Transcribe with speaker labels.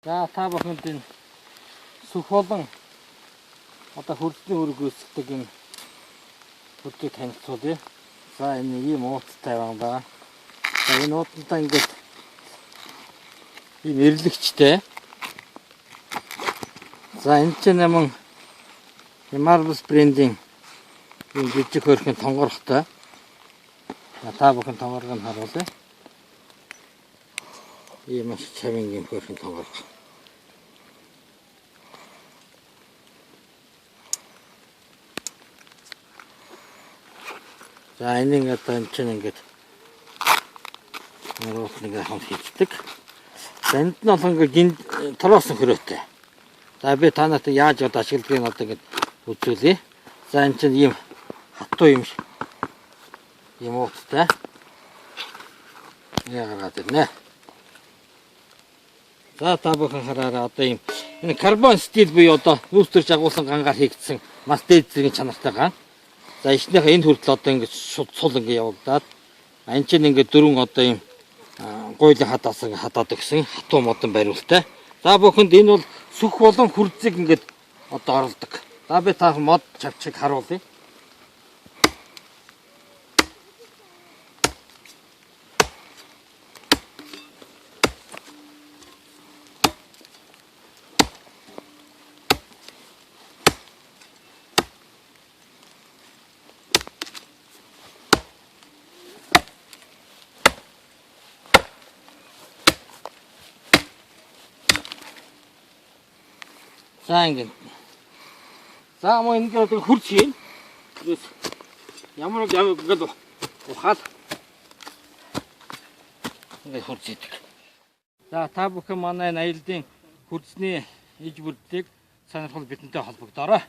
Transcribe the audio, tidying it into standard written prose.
Speaker 1: За та бүхэнд энэ сүх болон одоо хөрдний үүрэг гүйцэтгэдэг энэ хөрдийг танилцуулъя. За энэ ийм ууттай байна да. За энэ уутантаа ингээд ийм эрлэгчтэй. За энэ чинь аман Marbles брендийн ийм жижиг хөрхэн тонгорхтой. Та бүхэн тонгорог нь харуулъя. Ийм маш чавын хөрхэн тонгорх. За энэ ингээд энэ чинь ингээд нуурт нэг хамт хийдэг. За энд нь олон ингээд толоосон хөрөөтэй. За би та нарт яаж одоо ашигладгийг одоо ингээд үзүүлье. За энэ чинь ийм хатуу юм шиг ийм ууттай. Ингээ гаргаад ирнэ. За та бүхэн хараарай одоо ийм энэ карбон стил буюу одоо нүүрс төрж агуулсан гангаар хийгдсэн маш дээд зэргийн чанартай ган. За эхнийхээ энэ хүртэл одоо ингээд сул ингээд явагдаад энэ чинь ингээд дөрвөн одоо ийм гуйлын хадаас ингээд хадаад өгсөн хатуу модон бариултай. За бүхэнд энэ бол сүх болон хүрзийг ингээд одоо оролдог. За би та мод чавчиг харуулъя. За ингээд. За мөн ингээд одоо хурц хийн. Ямар нэг ингээд ухаал ингээд хурц хийдэг. За та бүхэн манай энэ аяллаа хурцны иж бүрдлийг сонирхол бидэнтэй холбогдоорой.